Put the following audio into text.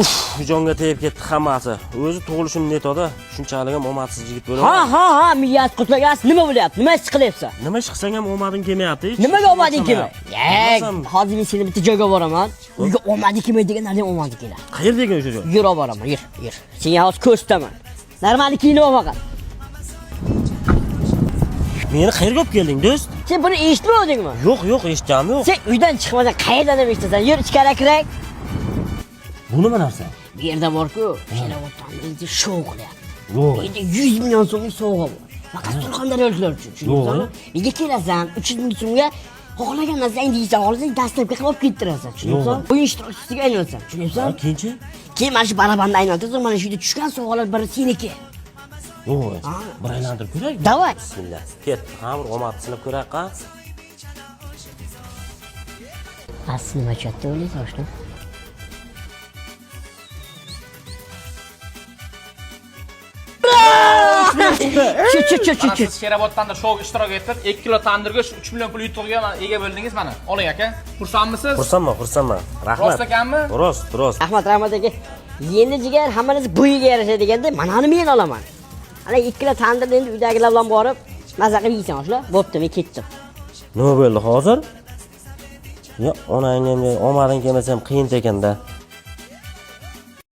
Uf, jonga tegib ketdi hammasi. O'zi tug'ilishim netoda, shunchalik ham omadsiz yigit Ha, bo'laman. ha, ha, miyasi qutlagas, nima bo'lyapti? Nima ish qilyapsan? Nima ish qilsang ham omading kelmayapti hech. Nimaga omading kelmaydi? Bilmasam, Hozir men seni bitta joyga boraman. Uyga omadi kelmaydigan narsa ham omadi keladi. Qayerda ekan o'sha joy? Yur, olib boraman, yur, yur. Senga hozir ko'rsataman. Normal kiyinib ol faqat. Meni qayerga olib kelding, do'st? Sen buni eshitmadingmi? Yo'q, yo'q, eshitganim yo'q. Sen uydan chiqmasan qayerdan ham eshitasan? Yur, ichkari kiray. Bu nima narsa? Bu yerda bor-ku, Sheroboddan shou qilyapti. Yo'q. Bu yerda 100 million so'mlik sovg'a bor. Faqat surxondaryoliklar uchun, tushundingmi? Menga kelasan, 300 ming so'mga xohlagan narsangni yeysan, xohlasang dastlabki qilib olib kettirasan, tushundingmi? O'yin ishtirokchisiga aylanasan, tushundingmi? Keyinchi? Keyin mana shu barabanda aylantirsan, mana shu yerda tushgan sovg'alar biri seniki. Yo'q. Bir aylantirib ko'raylik. Давай. Bismillah. Ket, ha, bir omad sinab ko'raylik, ha. Asli nima chatda o'ylaysan, oshna? Chu chu chu chu Mana chu. siz Sheroboddan shou ishtirok etib, 2 kilo tandir go'sht, 3 million pul yutug'iga mana ega bo'ldingiz mana. Oling aka. Xursandmisiz? Xursandman, xursandman. Rahmat. Rost ekanmi? Rost, rost. Rahmat, rahmat aka. Endi jigar hammangiz bo'yiga yarasha deganda, manani men olaman. Ana 2 kilo tandirni endi uydagilar bilan borib, maza qilib yeysan, oshna. Bo'pti, men ketdim. Nima bo'ldi hozir? Yo, onangni ham omading kelmasa ham qiyin ekanda.